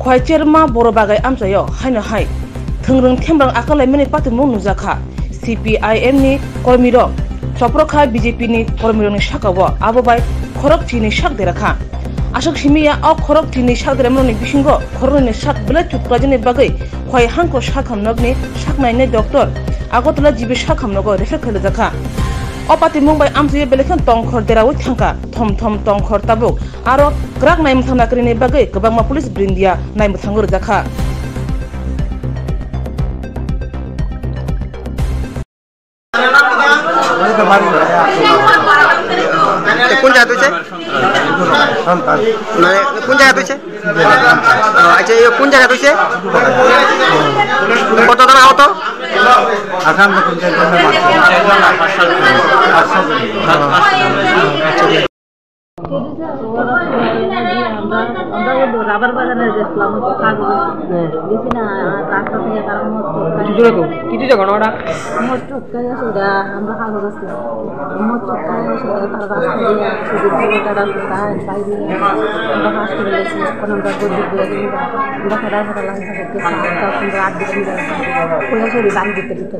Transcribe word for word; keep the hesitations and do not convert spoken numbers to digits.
Khwaicherma boro bagai amchaio haino hai thwngrwng themrang akalaimani patimung nukjakha. C P I M ni kormirok chopro kha B J P ni kormirokni sakao, abo bai khorok chini sak dera kha. Aswk simi ya, o khorok chini sak deraimani bisingo khoroknwini sak belai chutkwlaijaknai bagwi khwai hangko sakhamnokni saknainai doctor Agartala G B sakhamnogo refer khlaijak kha. O patimung bai amchaio belai kheno tongkhor deraui thangkha, thom thom tongkhor tabuk aro kwrak naimwthangna kwrwini bagwi kwbangma police brindia naimwthango rwjak kha. Te kun jaga tuise? Mane kun jaga tuise? Oh, acha, ye kun jaga tuise? Koto jona aho to? Asan to kun jaga. আমরা আমরা কিন্তু রাবার বাগানে গেছিলাম, ওই তো কাজ হয়েছে। হ্যাঁ। গেছি না, আর রাস্তা থেকে তারা মোট কিছু জায়গা, কিছু জায়গা না ওটা? মোট চুটকাই আছে ওটা, আমরা কাজ হয়েছিলাম। মোট চুটকাই আছে ওটা, তারা রাস্তা দিয়ে শুধু দিয়ে তারা তাই, তাই দিয়ে আমরা কাজ করে গেছি। এখন আমরা গরিব হয়ে গেছি। আমরা খেলা খেলা লাগে, আমরা আট দিন ধরে খোঁজাখুঁজি বাড়ি দিতে দিতে।